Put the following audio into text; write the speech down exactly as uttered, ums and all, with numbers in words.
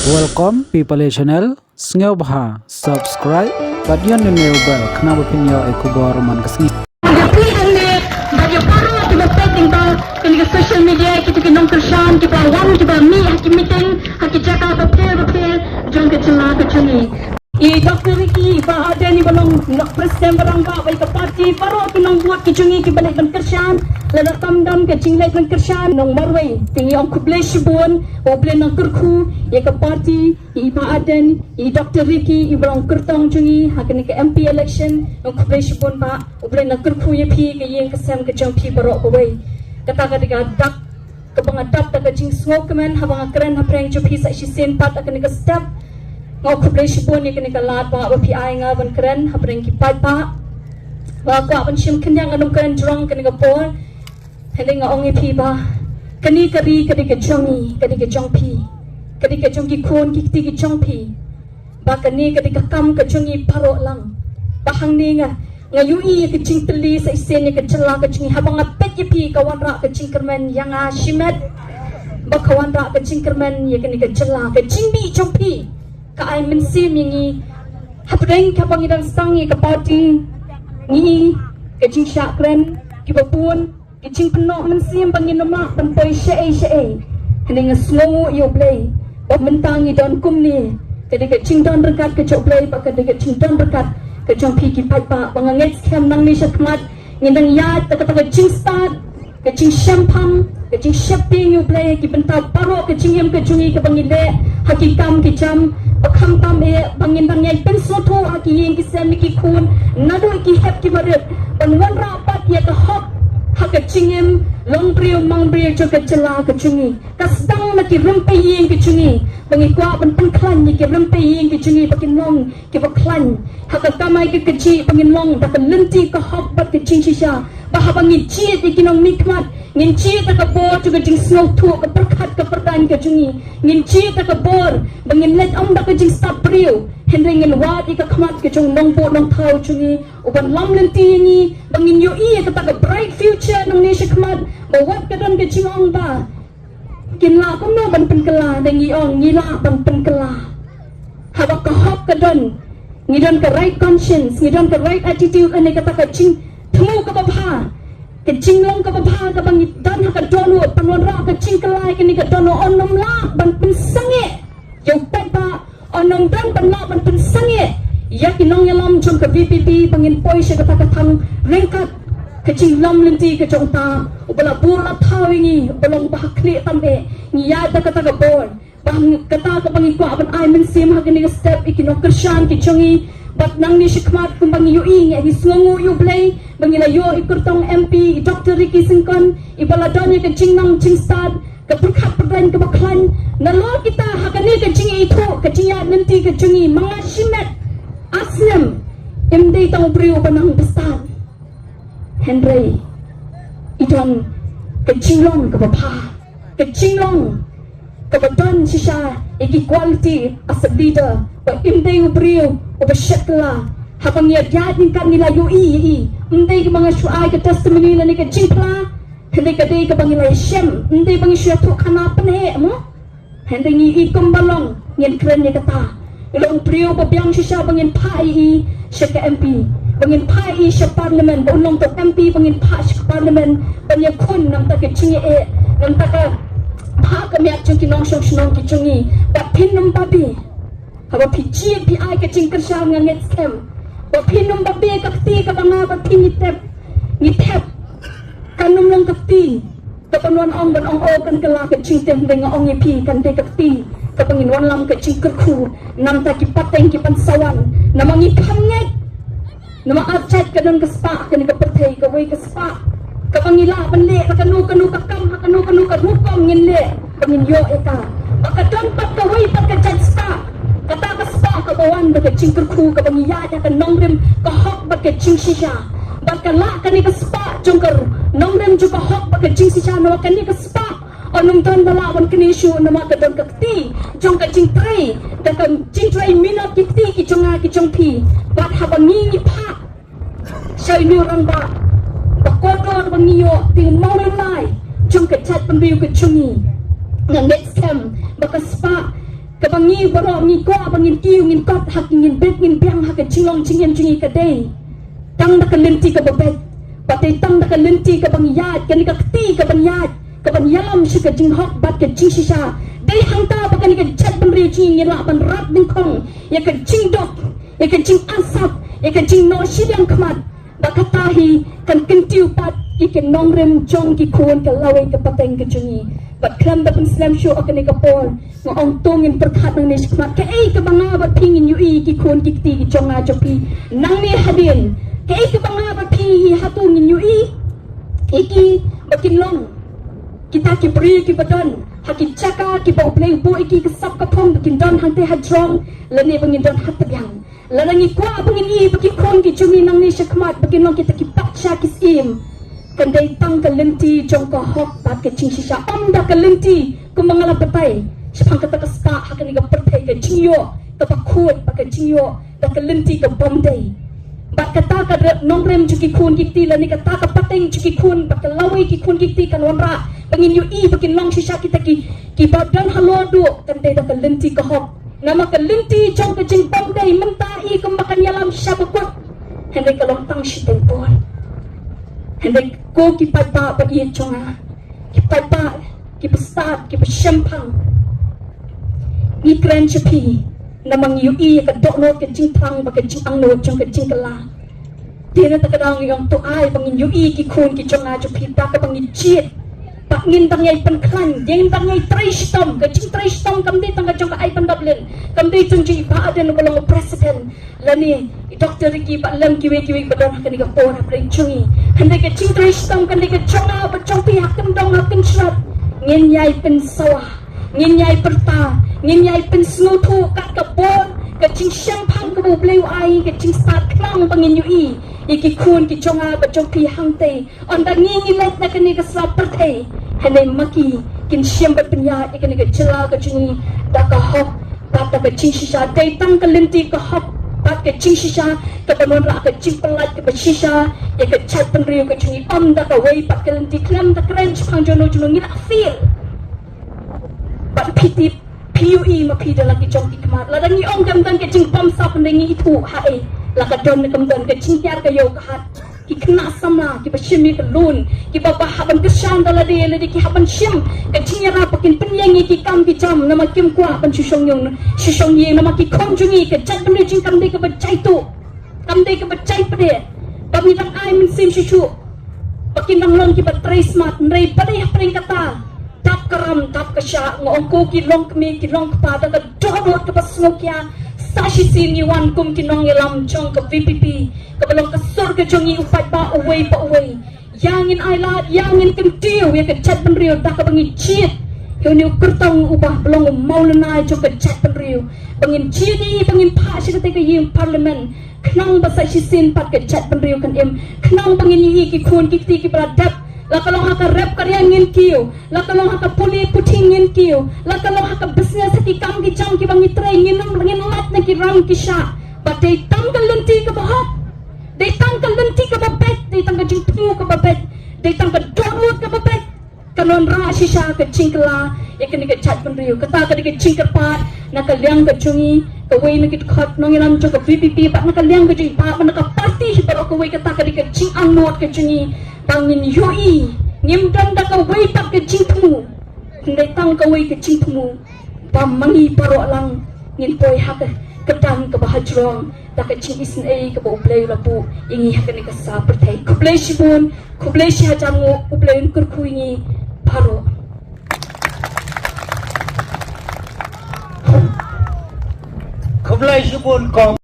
Welcome People Channel, sngewbha subscribe bad ïa une u bell khnang ba phin ïoh ïa ki khubor man ka sngi. Ïa phi hangne bad ïa baroh kiba peit lyngba kane ka social media, kito ki nongkyrshan kiba wan kiba mih ha ki meeting ha ki jaka bapher bapher jong ka jylla ka jong ngi. I Doctor Ricky Bah Ardent iba long President ba rangbah bad ïa ka party, baroh ki nongbud ki jong ngi kiba leit ban kyrshan, lada tam dam ka jingleit ban kyrshan, nong marwei, te ngi ong khublei shibun, U Blei un kyrkhu ïa ka party, i Bah Ardent, i Doctor Ricky iba long kyrtong jong ngi ha kane ka M P election, nong khublei shibun Bah, U Blei un kyrkhu ïa phi, ka ïing ka sem ka jong phi baroh kawei. Kata ka dei ka dak kaba nga dap da ka jingsngewkmen haba nga kren hapdeng jong phi sa shisien pat ha kane ka step. Nga khublei shibun ïa kane ka lad Bah ba phi ai nga ban kren hapdeng ki paidbah. Ba nga kwah ban shim khyndiat, ngan ym kren jrong kane ka por. Hynrei nga ong ïa phi Bah, kane ka ri ka dei ka jong ngi, ka dei ka jong phi, ka dei ka jong ki khun ki kti ki jong phi. Ba kane ka dei ka kam ka jong ngi baroh lang. Ba hangne nga, nga ïohi ïa ka jingtylli sa shisien ïa ka jylla ka jong ngi, haba nga peit ïa phi ka wanrah ka jingkyrmen ïa nga shimet. Ba ka wanrah ka jingkyrmen ïa kane ka jylla, ka jingmih jong phi ka ai mynsiem ïa ngi. Hapdeng kaba ngi dang sdang ïa ka party, ngi, ka jingshah kren kiba bun, ka jingpynnoh mynsiem ba ngin ym lah ban poi shaei shaei. Hynrei nga sngewnguh ïa U Blei ba mynta ngi don kumne. Ka dei ka jingdon ryngkat ka jong U Blei bad ka dei ka jingdon ryngkat ka jong phi ki paidbah. Ba nga ngeit skhem nangne shakhmat ngin dang ïaid da kata ka jingstad, ka jingshemphang, ka jingsheptieng ïa U Blei ha ki bynta baroh ka jingim ka jong ngi kaba ngi leh ha ki kam ki jam. Ba khamtam eh ba ngin dang ïai pynsngewthuh ha ki ïing ki sem ïa ki khun naduh ki hep ki barit, ban wanrah pat ïa ka hok ha ka jingim longbriew mangbriew jong ka jylla ka jong ngi. Ka sdang na ki rympei ïing ki jong ngi, ba ngi kwah ban pynkhlaiñ ïa ki rympei ïing ki jong ngi ba kin long kiba khlaiñ ha ka kamai ka kajih, ba ngin long da ka lynti ka hok bad ka jingshisha. Ba haba ngin jied ïa ki nongmihkhmat, ngin jied da ka bor jong ka jingsngewthuh, ka pyrkhat ka pyrdaiñ ka jong ngi, ngin jied da ka bor ba ngin leit ym da ka jingstad briew, hynrei ngin wad ïa ka khmat ka jong nongbuh nongthaw jong ngi uban lam lynti ïa ngi, ba ngin ïohi ïa kata ka bright future nangne shakhmat. Ba wat ka don ka jingong ba kin lah kumno ban pynkylla, da ngi ong ngi lah ban pynkylla. Haba ka hok ka don, ngi don ka right conscience, ngi don ka right attitude, lane kata ka jingthmu kaba bha, ka jinglong kaba bha kaba ngi don ha ka dohnud ban wanrah ka jingkylla ïa kane ka dohnud. Yn ym lah ban pynsangeh ïa u paidbah, yn ym don ban lah ban pynsangeh ïa ki nongïalam jong ka V P P ba ngin poi sha kata ka thang ryngkat ka jinglam lynti ka jong uta uba la buh la thaw ïa ngi, uba long ba ha khlieh tam eh. Ngi ïaid da kata ka bor. Ba kata kaba ngi kwah ban ai mynsiem ha kane ka step ïa ki nongkyrshan ki jong ngi. Bad nangne shakhmat kumba ngi ïohi, ngi sngewnguh ïa U Blei ba ngi la ïoh i kyrtong M P, i Doctor Ricky Syngkon, iba la don ïa ka jingnang jingstad, ka pyrkhat pyrdaiñ kaba khlaiñ. Nalor kita ha kane ka jingithuh, ka jingïaid lynti ka jong ngi, ma nga shimet, ar snem, ym dei tang u briew uba nang bastad. Hynrei i don ka jinglong kaba bha, ka jinglong kaba don shisha ïa ki quality as a leader, ba ym dei u briew uba shet kylla. Haba ngi ïaid ryngkat ngi la ïohi ïa i, ym dei kaba nga shu ai ka testimony lane ka jingphla, hynrei ka dei kaba ngi la ïashem, ym dei ba ngi shu ïathuh khana pynheh mo. Hynrei ngi i kumba long, ngin kren ïa kata. I long briew ba biang shisha ba ngin phah ïa i sha ka M P, ba ngin phah ïa i sha Parliament, ba un long tang M P ba ngin phah sha ka Parliament ban ïakhun namar ka jingeh, namar ka phah ka miat jong ki nongshong shnong ki jong ngi. Ba phin ym babe. Haba phi jied phi ai ka jingkyrshan, nga ngeit skhem ba phin ym babe. Ka kti kaba nga bad phi ngi tep, ngi thep, kan ym long ka kti kaba ngan ong ban ong, oh, kan kylla ka jingtip. Hynrei nga ong ïa phi, kan dei ka kti kaba ngin wanlam ka jingkyrkhu namar ki pateng ki ban sa wan. Namar ngi kham ngeit, namar ar jait ka don ka spah ha kane ka pyrthei. Kawei ka spah kaba ngi lah ban leh ha kano kano ka kam, ha kano kano ka rukom ngin leh ba ngin ïoh ïa ka. Ba ka don pat kawei pat ka jait spah, kata ka spah kaba wan bad ka jingkyrkhu, kaba ngi ïaid ha ka nongrim ka hok bad ka jingshisha. Bad ka lah kane ka spah jong ka nongrim jong ka hok bad ka jingshisha, namar kane ka spah yn ym don ba lah ban knieh shuh, namar ka don ka kti jong ka jingtrei, da ka jingtrei minot ki kti ki jong nga ki jong phi. Bad haba ngi ngi phah sha une u rangbah ba kordor ba ngi ïoh, te u mawlynnai jong ka jaitbynriew ka jong ngi. Nga ngeit skhem ba ka spah Kaba ngi baroh ngi kwah ba ngin kiew, ngin kot, ha ka ngin bit, ngin biang ha ka jinglong jingim jong ngi ka dei tang da ka lynti kaba beit, bad dei tang da ka lynti kaba ngi ïaid, kane ka kti kaba ngi ïaid, kaba ngi ïalam sha ka jinghok bad ka jingshisha. Dei hangta ba kane ka jaitbynriew jong ngi ngi lah ban rat nyngkong ïa ka jingduk, ïa ka jingangsap, ïa ka jingnoh shiliang khmat. Ba kata hi kan kyntiew pat ïa ki nongrim jong ki khun ka lawei ka pateng ka jong ngi. Bad khlem da pynslem shuh ha kane ka por, nga ong to ngin pyrkhat nangne shakhmat, kaei kaba nga bad phi ngin ïohi ïa ki khun ki kti ki jong nga jong phi nangne hadien. Kaei kaba nga bad phi, hato ngin ïohi ïa ki ba kin long kita ki briew kiba don ha ki jaka kiba U Blei u buh ïa ki ka sap ka phong, ba kin don hangtei hajrong lane ba ngin don ha tbiang. Lada ngi kwah ba ngin ïohi ba ki khun ki jong ngi nangne shakhmat ba kin long kita ki patsha ki syiem, kan dei tang ka lynti jong ka hok bad ka jingshisha, ym da ka lynti kumba nga la batai shaphang kata ka spah ha kane ka pyrthei, ka jingïoh kaba khuid bad ka jingïoh da ka lynti ka bym dei. Bad kata ka nongrim jong ki khun ki kti lane kata ka pateng jong ki khun bad ka lawei ki khun ki kti kan wanrah ba ngin ïohi ba kin long shisha kita ki, kiba don halor duh, kan dei da ka lynti ka hok. Namar ka lynti jong ka jingbymdei mynta i kumba kan ïalam sha bakut, hynrei ka long tang shiteng por. Hynrei ko ki paidbah ba ïeit jong nga, ki paidbah kiba stad, kiba shemphang, ngi kren sha phi namar ngi ïohi ïa ka dohnud, ka jingthrang bad ka jingangnud jong ka jingkylla. Te na kata ka daw ngi ong to ai ba ngin ïohi ki khun ki jong nga jong phi da kaba ngi jied. Ba ngin dang ïai pynkhlaiñ, ngin dang ïai trei shitom. Ka jingtrei shitom kam dei tang ka jong ka Ivan Dublin, kam dei tang jong i Bah Ardent uba long u president, lane i Doctor Ricky bad lem kiwei kiwei ba don ha kane ka por hapdeng jong ngi. Hynrei ka jingtrei shitom kan dei ka jong nga bad jong phi ha kyndong ha kynshlur. Ngin ïai pynsawa, ngin ïai pyrta, ngin ïai pynsngewthuh kat ka bor, ka jingshemphang kaba U Blei u ai, ka jingstad khnang ba ngin ïohi ïa ki khun ki jong nga bad jong phi hangtei. Ynda ngi ngi leit na kane ka sla pyrthei, hynrei ma ki kin shim bad pynïaid ïa kane ka jylla ka jong ngi da ka hok bad da ka jingshisha. Dei tang ka lynti ka hok bad ka jingshisha kaba wanrah ka jingpynlait kaba shisha ïa ka jaitbynriew ka jong ngi, ym da kawei pat ka lynti. Khlem da kren shaphang juno juno, ngi la fail. Bad phi tip, phi ïohi ma phi da la ki jong ki khmat. Lada ngi ong kam don ka jingbamsap, hynrei ngi ithuh haei la ka don ne kam don, ka jinghiar ka ïew ka hat. Ki khynnah samla kiba shim ïa ka loan, kiba, ba hap ban kyrshan da lade lade, ki hap ban shim ka jingïarap ba kin pynïeng ïa ki kam ki jam, namar kim kwah ban shu shong ïing, shu shong ïing, namar ki khun jong ngi, ka jaitbynriew jong ngi kam dei kaba jaituh, kam dei kaba jai pdeng. Ba ngi dang ai mynsiem shuh shuh ba kin dang long kiba trei smat, hynrei ba dei hapdeng kata, dap ka ram dap ka shah. Nga ong ko ki longkmie ki longkpa, da ka dohnud kaba sngewkhia, sa shisien ngi wan kum ki nongïalam jong ka V P P, kaba long ka sur ka jong ngi, u paidbah uwei pa uwei. Ïa ngin ailad, ïa ngin kyntiew ïa ka jaitbynriew da kaba ngi jied ïa une u kyrtong uba long u mawlynnai jong ka jaitbynriew. Ba ngin jied ïa i, ba ngin phah sha katei ka ïing Parliament, khnang ba sa shisien pat ka jaitbynriew kan im, khnang ba ngin ïohi ki khun ki kti kiba la dep, la ka long ha ka rep ka riang ngin kiew, la ka long ha ka pule puthi ngin kiew, la ka long ha ka business, ha ki kam ki jam kiba ngi trei, ngin ym, ngin lait na ki ram ki shah. Ba dei tang ka lynti kaba hok, dei tang ka lynti kaba beit, dei tang ka jingthmu kaba beit, dei tang ka dohnud kaba beit, kan wanrah shisha ka jingkylla ïa kane ka jaitbynriew. Kata ka dei ka jingkyrpad na ka liang ka jong ngi, kawei na ki dkhot nongïalam jong ka V P P, bad na ka liang ka jong ngi, bad na ka party hi baroh kawei. Kata ka dei ka jingangnud ka jong ngi ba ngin ïohi, ngim don da kawei pat ka jingthmu, hynrei tang kawei ka jingthmu ba ma ngi baroh lang ngin poi ha ka kyrdan kaba hajrong da ka jingisynei kaba U Blei u la buh ïa ngi ha kane ka sla pyrthei. Khublei shibun, khublei shihajar nguh, U Blei un kyrkhu ïa ngi baroh. Khublei shibun kong.